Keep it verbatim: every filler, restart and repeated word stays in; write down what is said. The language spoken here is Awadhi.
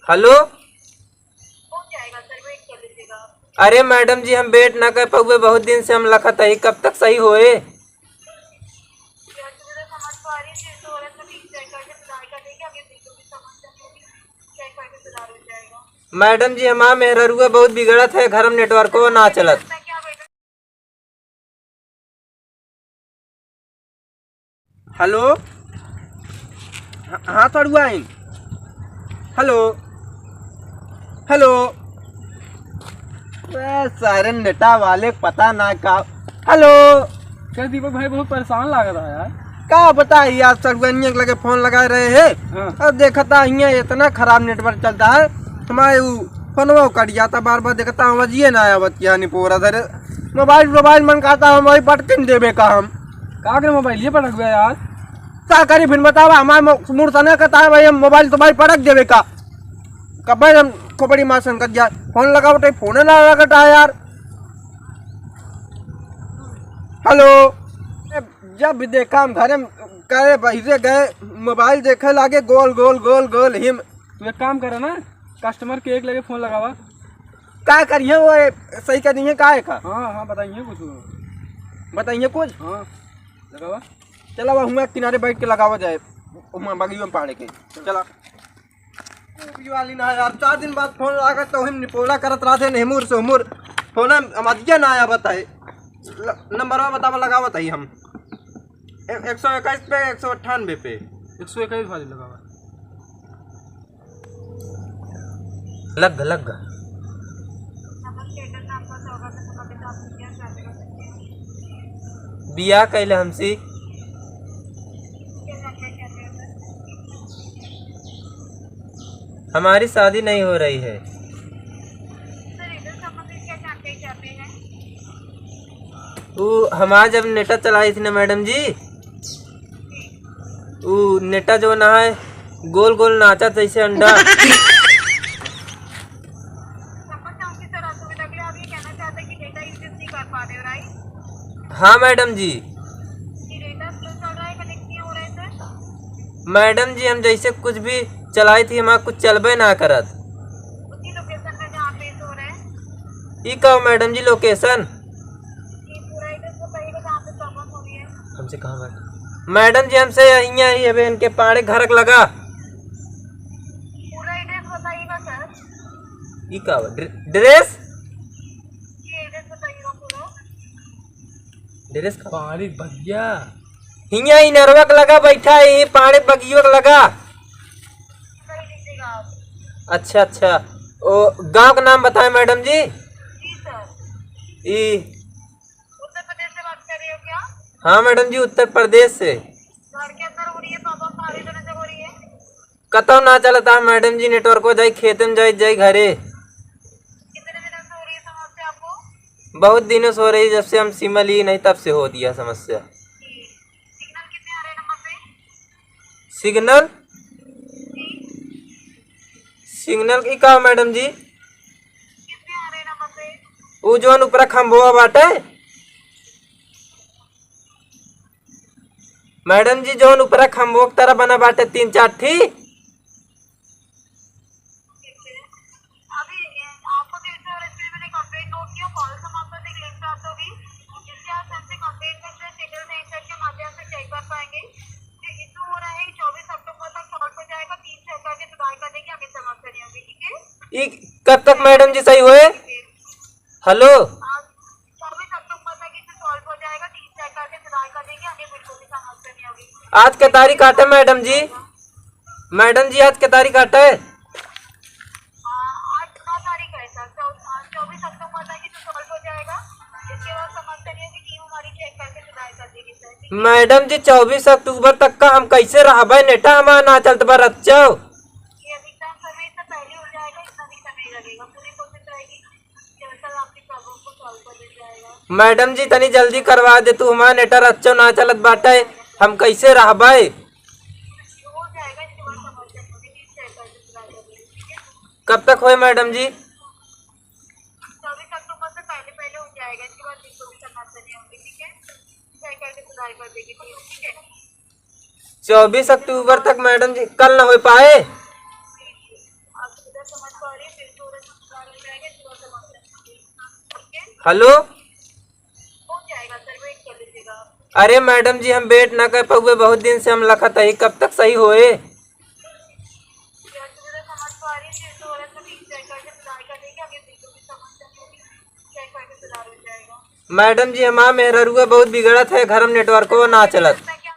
हेलो। अरे मैडम जी, हम वेट ना कर पाउबे, बहुत दिन से हम लखत हई, कब तक सही होए? मैडम जी, हमार मेहररुआ बहुत बिगड़त है, घर में नेटवर्को ना चलत। हेलो। हाँ, हाँ, सड़ुआइन। हेलो। हेलो। ए, सारे नेटा वाले पता ना का। हेलो। क्या दीपक भाई बहुत परेशान लाग रहा है यार। का बताई यार, सड़ुआइनिया के लगे फोन लगा रहे हैं। हाँ। अब देखता हियाँ इतना खराब नेटवर्क चलता है, हमारे उ फोनवा कट जाता, बार बार देखता आवाजिए ना आवत, क्या नहीं पोरा सर। मोबाइल, मोबाइल मन कहता है, मोबाइल पटकिन देबे का हम। का करे मोबाइल ये पटक गया यार? का करी फिर बतावा, हमारे मो-, मूड सने कहता है भाई, हम मोबाइल तो भाई पटक देबे का। कब हम खोपड़ी मार संकट जाए, फोन लगावत है, फोन ना लगता है यार। हेलो। ए, जब भी देखा हम घरे में करे बहिरे गए, मोबाइल देखे लागे गोल, गोल, गोल, गोल हिम। तू एक काम करे ना, कस्टमर केयर लगे फोन लगावा। का करिए वो, ए, सही कर दिए का है का? हाँ, हाँ, बताइए कुछ। बताइए कुछ? हाँ, लगावा। चला, वह हुआ किनारे बैठ के लगावा जाए, वहाँ बगिया में पाड़े के। चला। टोपी वाली ना यार, चार दिन बाद फोन लागत तो हम निपोला करत रहते हैं, नेहमुर से हुमुर। फोन हम अदिया ना आया बताए। ल-, नंबरवा बतावा, लगावत हई हम। ए-, एक सौ इक्कीस पे, एक सौ अट्ठानबे पे। एक सौ इक्कीस वाली लगावा। लग, लग। बियाह कैले हमसे। हमारी शादी नहीं हो रही है। वो हमार जब नेटा चलाई थी ना मैडम जी, वो नेटा जो ना है, गोल गोल नाचा जैसे अंडा। हाँ मैडम जी। मैडम जी, हम जैसे कुछ भी चलाई थी, हमार कुछ चलबे ना करत। ई का मैडम जी, लोकेशन? हमसे कहाँ बात? मैडम जी, हमसे यहाँ ही अबे इनके पाड़े घर लगा। ई का बा? ड्रे-, ड्रेस? ड्रेस का? पाड़े बगिया। हियाँ इनरवा के लगा बैठा है, ये पाड़े बगियो के लगा। अच्छा, अच्छा। ओ, गांव का नाम बताएं मैडम जी। ई। हाँ मैडम जी, उत्तर प्रदेश से। कतौ ना चलता है मैडम जी, नेटवर्को जाई, खेते में जाई, जाई घरे। बहुत दिनों से हो रही, जब से हम सिम ली नहीं तब से हो दिया समस्या। सिग्नल? सिग्नल की का मैडम जी? ऊ जौन ऊपरा खंभवा बाटे। मैडम जी, जौन ऊपरा खंभवा के तरह बना बाटे तीन चार ठी। ई कब तक मैडम जी सही होए? हेलो। आज के तारीख आटे मैडम जी? मैडम जी, आज के तारीख आटे? मैडम जी, चउबीस अक्टूबर तक का हम कैसे रहबे? नेटा हमार ना चलत बा रच्चो। मैडम जी, तनी जल्दी करवा दे तू, हमार नेटा रच्चो ना चलत बाटे, हम कैसे रहबे? कब तक होए मैडम जी? चउबीस अक्टूबर तक मैडम जी, कल ना हो पाए। हेलो। अरे मैडम जी, हम वेट ना कर पाउए, बहुत दिन से हम लखत हई, कब तक सही होए? मैडम जी, हमार मेहररुआ बहुत बिगड़त है, घर में नेटवर्को ना चलत।